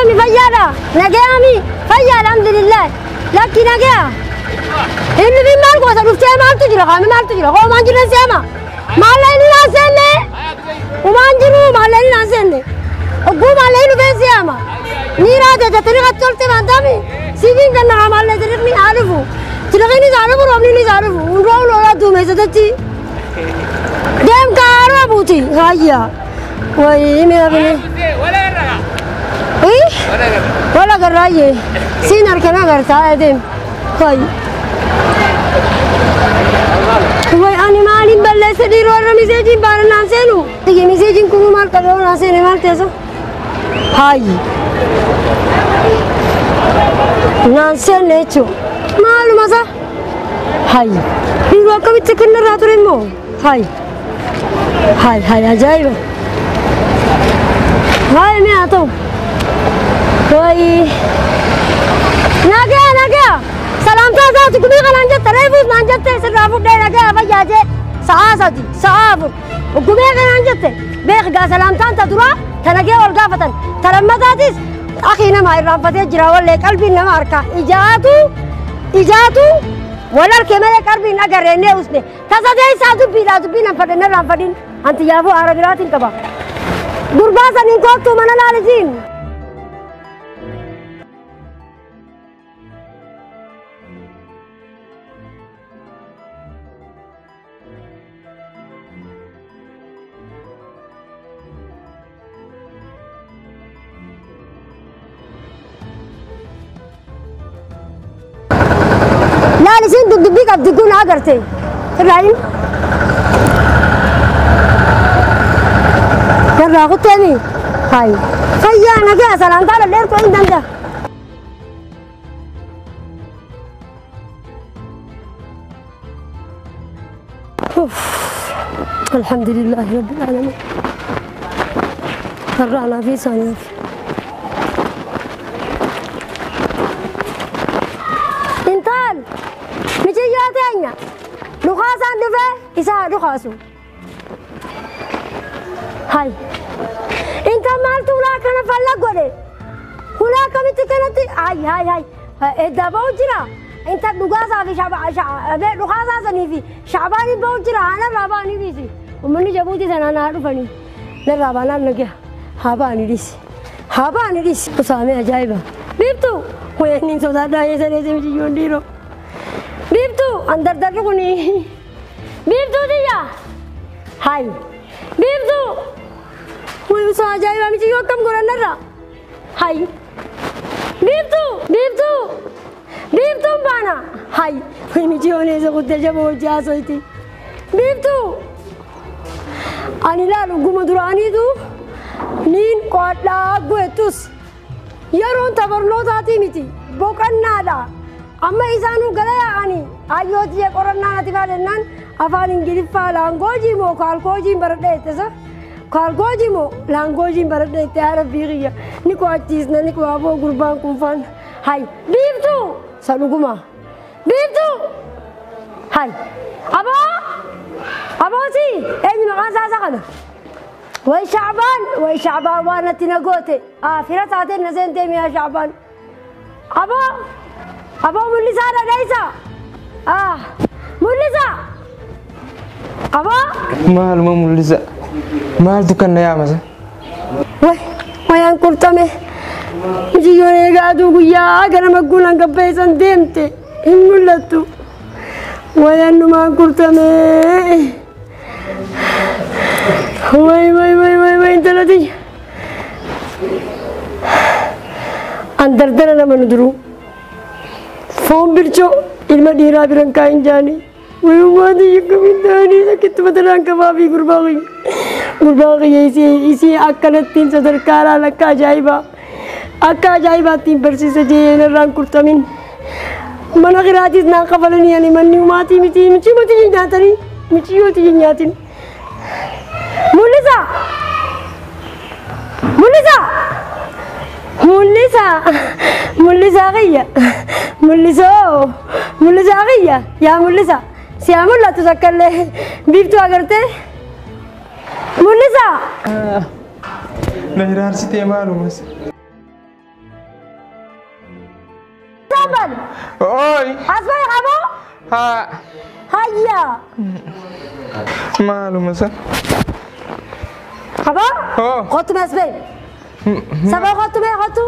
Akkami fayyaadha? Nagayaami? Fayyaa alhamdulillah. Lakki nagaya. Inni fi maal gosa dhuftee maaltu jira? Qaami maaltu jira? Hoomaan jiran seema. Maalleen hin seenne? Umaan jiru maalleen hin seenne. Ogguu maalleen dhufee seema. Niiraa jecha tiriqa tolte maantami. Sifiin kan nama maallee tiriqni haa dhufu. Tiriqni isaa dhufu roobni isaa dhufu. Hundoo lolaa duumessatatti. Deem kaaroo buuti. Hayya. Wayii mi'a bine. Wala garraayyee. Siin harkana agartaa deem. Hayya. Way ani maaliin balleesse dhiiroo irra miseejiin baana naan seenu. Miseejiin kun maal qabee naan seene maal teessa? Hayyi. Naan seenne jechuun maaluma isaa? Hayyi. Dhiiroo akkamitti kennarraa ture immoo? Hayyi. Hayyi hayyi ajaa'iba. Hayyi mee haa ta'u. Wayi. Nagaa nagaa. Salaamtaa isaati gumii kanaan jette reefuus naan jette sirraa fudhee nagaa fayyaa jee sa'aa 3 sa'aa 4 gumii kanaan jette beek gaa salaamtaan ta duraa ta nagee ol gaafatan ta lammataatis akii nama irraanfatee jira wallee qalbiin nama harka ijaatu ijaatu wal harkee malee qalbiin agarreennee usne ta sadee isaa dubbiidhaa dubbiin an fadhe narraan fadhin anti yaafuu aara biraatiin qaba gurbaa saniin koottuu mana laalisiin. Laalisiin dubbii qabdi kun agarte. Irraayin. Irraa kutteemi. Hayi. Fayyaa nagaa salaamtaa dhalleertuu hin danda'a. الحمد لله رب العالمين. فرعنا في ثانية. انتال مجيء تانية لخاصان دفع إسا لخاصو. هاي انت مالتو لا كان فلا قولي هنا كم تكنت هاي هاي هاي إذا بوجرا انت لخاصة في شعب لخاصة سني في شعباني بوجرا أنا رباني بيسي ومني جبوتي سنة أنا عارفني نربانا نجح هباني ليس هباني ليس وسامي عجيبة بيبتو وين سودا داي سنة سمجي يونديرو بيبتو اندر دركوني بيبتو ديا هاي بيبتو وين سودا عجيبة مجي يوكم قرن نرى هاي بيبتو بيبتو بيبتو بانا هاي وين مجي يوني سقط جبوا جاسويتي بيبتو أنا لا لقوم دراني دو نين قاتلا قوتوس يرون تبرنوتاتي متي بوكنادا أما إذا نقول أني أيوتي قرنا نتفادنان أفعل إنجليزي لانغوجي مو كالكوجي برديت كالكوجي مو لانغوجي برديت عربي غيا نكو أتيزنا نكو أبو قربان كوفان هاي بيبتو سلوكما بيبتو هاي أبا أبوتي أني مغان ساسقنا وي شعبان وي شعبان وانا تنقوتي في رسعتين نزين تيمي يا شعبان أبو أبو ملسا ليس ملسا أبو مال ما ملسا مال تكن يا مسا وي وي أنكرتمي جيوني قادو قيا أنا مقول أنك بيسان ديمتي إن وي أنو ما أنكرتمي وي وي وي وي وي انت لدي اندردنا لما ندرو فون برجو المدينة برنكاين جاني ويوم يكمل داني كنت مثلا كبابي قرباغي قرباغي يسي يسي أكلتين صدر كارا لك جايبا أكا جايبا تين برسي سجين الران كرتمين من غيراتي نا قبلني يعني مني وماتي متي متي متي ناتني متي متي ناتني مولزا مولزا مولزا مولزا غيا مولزا مولزا غيا يا مولزا سيامول لا تذكر له بيبتو أغرته مولزا نهرار ستي مالو بس. Ooy. As bahi qaboo. Haa. Hayya. Maaluma san. Qaboo. Hoo. Kottu mee as bahi. Saboo kottu mee kottu.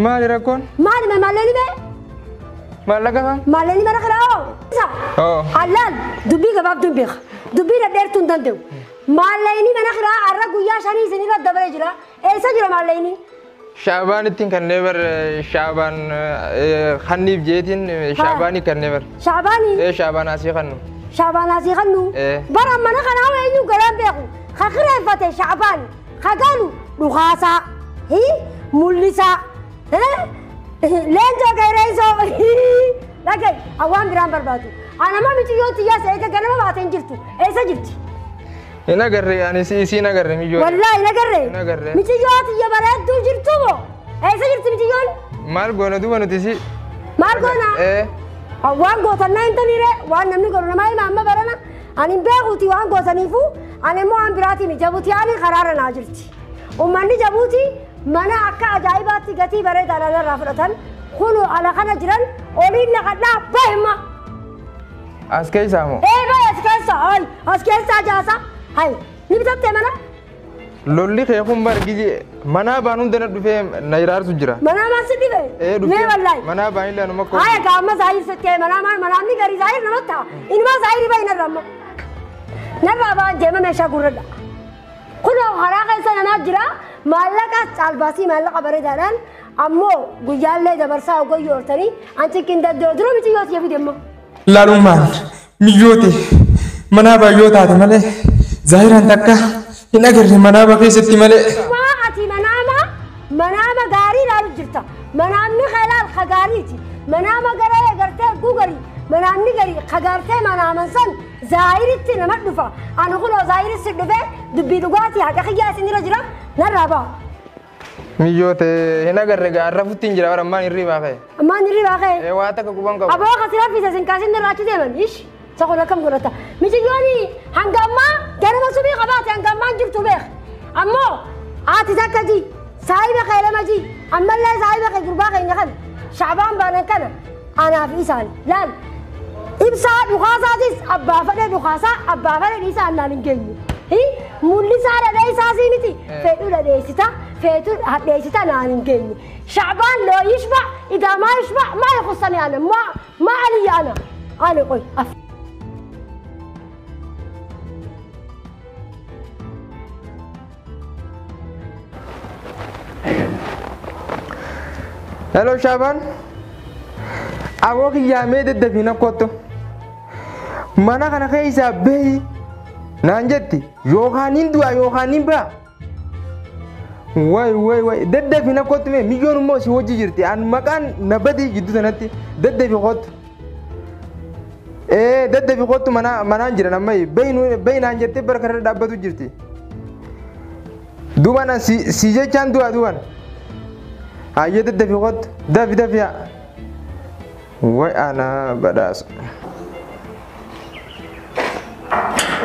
Maali rakkoon? Maali mee maalleen mee? Maallaqa kam? Maalleen mana kana hoo. Hoo. Allaal dubbii gabaabduun beeka. Dubbii dhadheertuu hin danda'u. Maalleen mana kana har'a guyyaa 5 isinirra dabalee jira. Eessa jira maalleen? Shaabaan ittiin kanneen bar Shaabaan kanniif jeetiin Shaabaanii kanneen bar. Shaabaanii? Ee Shaabaan asii kannu. Shaabaan asii kannu? Ee. Bara mana kana hoo eenyu galaan beeku. Ka kireeffate Shaabaan. Ka galu dhukaasaa. Mul'isaa. Leencoo qeerreessoo. Dhaga'i awwaan biraan barbaadu. Anama micciyoo xiyyaas eega ganama baatee hin jirtu. Eessa jirti? Hin agarre ani isiin agarre miyyoo. Wallaahi hin agarre. Hin agarre. Micciyoo xiyya bareedduu jirtu moo? Eessa jirti micciyoon? Maal goona duuba nuti isii? Maal goona? Ee. Waan gootannaa hin taniire waan namni godhu namaa hima amma barana. Ani hin beekuuti waan gootaniifu ani immoo waan biraatiin Jabuutii ani karaarra naa jirti. Uummanni Jabuutii mana akka ajaa'ibaatti gatii bareedaadhaan irraa fudhatan kun ala kana jiran oliin naqadhaa bahima. As keessaa moo? Ee bahe as keessaa hay as keessaa jaasa hay ni bitattee mana? Lolli kee kun bar gijee manaa baan hunda na dhufee na iraarsu jira. Manaa maal si dhibe? Ee dhufee. Mee wallaahi. Manaa baan illee anuma koo. Haya gaama zaayir sittee manaa maal manaamni garii zaayir namatti ta'a. Inumaa zaayiri bahi narra amma. Narraa ba'an deema meeshaa gurradha. Kunoo karaa keessa namaa jira. Maallaqa caalbaasii maallaqa bareedaadhaan ammoo guyyaallee dabarsaa ogoyyoo ooltanii an cinqiin daddoo dura micciyyoo siya fide immoo. Laalummaan miyyoote manaa baay'oo taate malee zaayiraan takka hin agarre manaaba keessatti malee. Maa ati manaama manaama gaarii ilaalu jirta. Manaamni khelaal ka gaariiti. Manaama garee gartee gugarii manaamni garii ka gartee manaaman san zaayiritti nama dhufa. Ani kunoo zaayiritti dhufe dubbii dhugaatii haqa kiyyaa isinirra jira narraa ba'a. Miyyoote hin agarre gaarra futtiin jira bara ammaan hirribaa ka'e. Ammaan hirribaa ka'e. Ee waa takka quban qabu. Aboo kasi raffisa sin kaasin irraa achi deeman ish. Isa kun akkam godhata. Miciyyooni hanga ammaa ganama subii qabaate hanga ammaa hin jirtu beek. Ammoo haati takka ji saahiba kee lama ji ammallee saahiba kee gurbaa keenya kana Shaabaan baanan kana anaaf isaan laal. Ibsaa dhukaasaatis abbaa fedhe dhukaasaa abbaa fedhe dhiisaa annaan hin geenyu. Mul'isaa dhadheessaasii miti fedhuu dhadheessita feetuu hadheessita naan hin geenyu. Shaabaan loo yishba idaa maa yishba maa yakussani ana maa aliyya ana ani qoy. Hello Shaabaan. Aboo kiyyaamee daddafiin akkottu. Mana kana keessaa bahi naan jetti yookaan hin du'a yookaan hin ba'a. Way way way daddafiin akkottu mee miyyoon immoo si wajji jirti an maqaan na badii gidduu sanatti daddafi kottu. Ee daddafi kottu manaan jiran amma bahi naan jettee bara kanarra dhaabbatu jirti. Duuba si jechaan du'a duuban. Hayyee daddafi kottu dafi dafi haa. Way ana badhaasa.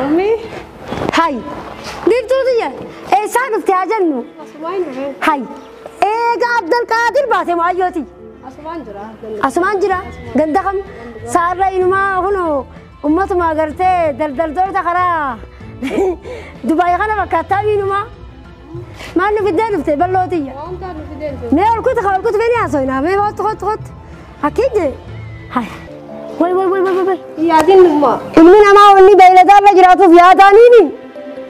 Ummi. Hay. Biiftuu tiyya eessaa dhufte haa jennu? Asumaan dhufe. Hay. Eega Abdulqaadir baate mu'ayyooti. Asumaan jira. Asumaan jira. Ganda kam? Saarra inumaa kunoo ummatuma agartee daldaltoota karaa Dubaay kana fakkaattaa inumaa. Maal nu fiddee dhufte bal'oo tiyya? Waan ta'a nu fiddee dhufte. Mee ol kutu ol kutu feni haasofnaa mee kottu kottu kottu. Akki jee. Hay. Way way way way way. Yaadin numma. Ilmi namaa wanni beeyladaa irra jiraatuuf yaadaaniini.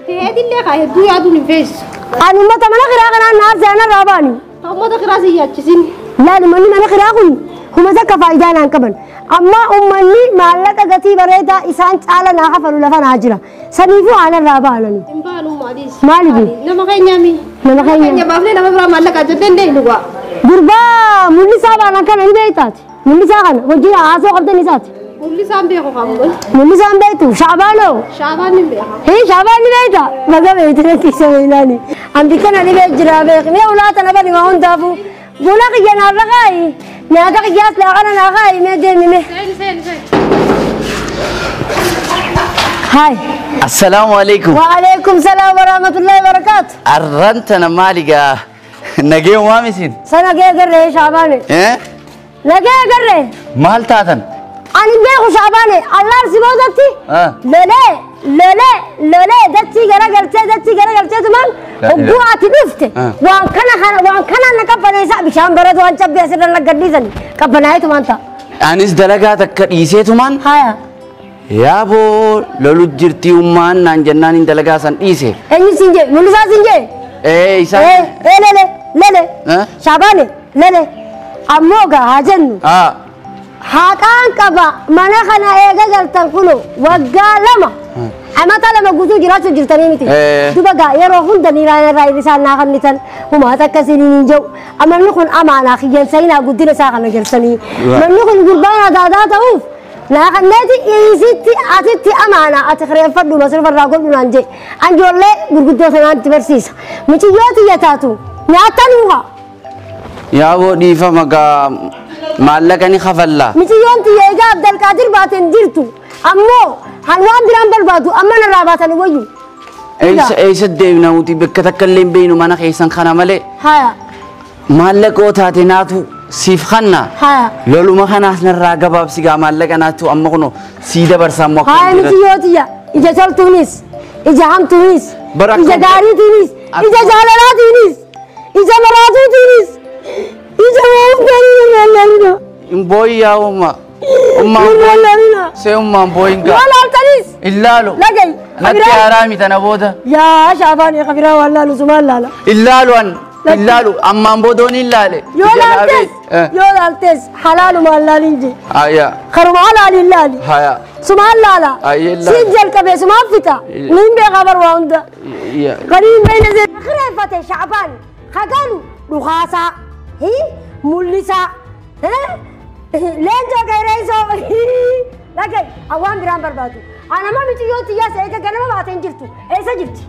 Ta'eetillee kaa hedduu yaaduun hin feesisu. Ani uummata mana kiraa kanaan naaf seenan irraa baani. Uummata kiraa si yaachisin. Laal uummanni mana kiraa kun humna takka faayidaa naan qaban. Amma uummanni maallaqa gatii bareedaa isaan caala naa kafalu lafa naa jira. Saniifuu aan irraa baanani. Hin baanu maaliis? Maaliif? Nama keenya mi? Nama keenya. Keenya baafnee nama biraa maallaqa jennee hin deemnu. Gurbaa mul'isaa baanan kana ni beektaati. Mul'isaa kana hojii haasoo qabdan isaati. Mul'isaan beeku qabu. Mul'isaan beektu Shaabaanoo. Shaabaan ni beeka. Hii Shaabaan ni beekta. Baga beekti natti isa beeknaani. Ambi kana ni beek jira beek. Mee ulaata na bani waa hundaafuu. Buna kiyya naaf laqaayi. Nyaata kiyyaas laaqana naa kaayi mee deemi mee. Seeni seeni seeni. Hai. Assalaamu alaikum. Wa alaikum salaam wa rahmatullahi wa barakaatu. Arrantana maaligaa nageen waamisin? Sana gee garree Shaabaane. Eh? Nagee agarre. Maal taatan? Ani beeku Shaabaane allaar si boodatti lolee lolee lolee dachii garagalchee dachii garagalchee tumaan hogguu ati dhufte waan kana kana waan kana na qabbaneessa bishaan baratu waan cabbii asirra na gadhiisani qabbanaa'ee tumaan ta'a. Anis dalagaa takka dhiisee tumaan. Haya. Yaaboo lolu jirtii ummaan naan jennaan hin dalagaa san dhiise. Eenyu siin jee mul'isaa siin jee. Ee isaan. Ee lele lele. Shaabaane lele ammoo gaa haa jennu. Haqaan qaba mana kana eega galtan kuno waggaa 2 amata 2 guutuu jiraachuu jirtanii miti. Duba gaa yeroo hunda niiraan irraa isaan naa kennitan humaata akkasiin hin jiru. Amanni kun amaanaa kiyyan sayinaa guddina isaa kana galtanii. Manni kun gurbaan adaadaa ta'uuf naa kenneeti isitti atitti amaanaa ati kireeffadhu masirfa irraa godhu naan jee. Anjoollee gurguddoo sanaan itti barsiisa. Michiyyoo tiyya taatu nyaatanuuha. Yaaboo dhiifama gaa maallaqa ni kafalla. Miciyyoon tiyya egaa Abdalqaadir baateen jirtu ammoo han waan biraan barbaadu amma narraa baatanii wayyu. Eessa eessa deemna nuti bakka takka illee hin beeknu mana keessan kana malee. Haya. Maallaqoo taate naatu siif kanna. Haya. Loluma kanaas narraa gabaabsi gaa maallaqa naatu amma kuno sii dabarsa ammoo akka Haya hin jirre. miciyyoo tiyya ija toltuunis ija hamtuunis Bara ija akkam- gaariitiinis ija jaalalaatiinis ija maraatuutiinis ija waan Hin booyi yaa umma. Ummaan booyi. See ummaan booyin gaa. Yoo laaltanis. Hin laalu. Lagay. Natti haraami tana booda. Yaa Shaabaan kabiraa waan laalu sumaan laala. Hin laalu an. Hin laalu ammaan boodoon hin laale. Yoo laaltes yoo laaltes halaalumaan laalin je. Haya. Karuma halaaliin laali. Haya. Sumaan laala. Ayyee laala. Siin jalqabee sumaan fixa. Niin beekaa bar waa hunda. Kan hin beekne seen. Kireeffate Shaabaan hagalu dhukaasaa mul'isaa leencoo qeerreessoo dhagaye waan biraan barbaadu. Anama miciyyoo tiyyaas eega ganama baateen jirtu eessa jirti?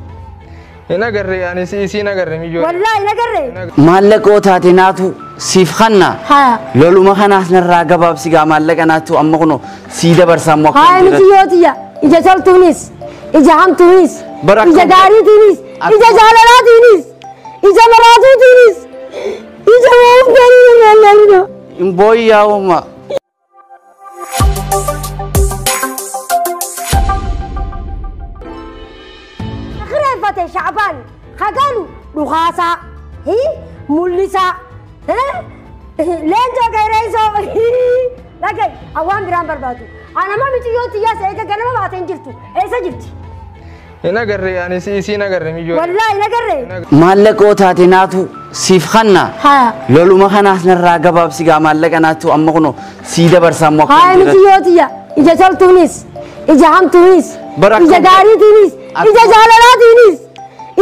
Hin agarre ani isiin agarre miyyoo. Wallaahi hin agarre. Maallaqoo taate naatu siif kanna. Haya. Loluma kanaas narraa gabaabsi gaa maallaqa naatu amma kuno sii dabarsa ammoo akka Haya hin jirre. miciyyoo tiyya ija toltuunis ija hamtuunis Bara ija akkam- gaariitiinis ija jaalalaatiinis ija maraatuutiinis ija waan Hin booyi yaa umma. Kireeffate Shaabaan hagalu dhukaasaa mul'isaa leencoo qeerreessoo dhagaye waan biraan barbaadu. Anama miciyyoo tiyyaas eega ganama baateen jirtu eessa jirti? Hin agarre ani isiin agarre miyyoo. Wallaahi hin agarre. Maallaqoo taate naatu siif kanna. Haya. Loluma kanaas narraa gabaabsi gaa maallaqa naatu amma kuno sii dabarsa ammoo akka Haya hin jirre. miciyyoo tiyya ija toltuunis ija hamtuunis Bara ija akkam- gaariitiinis ija jaalalaatiinis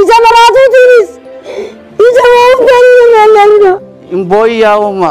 ija maraatuutiinis ija waan Hin booyi yaa umma.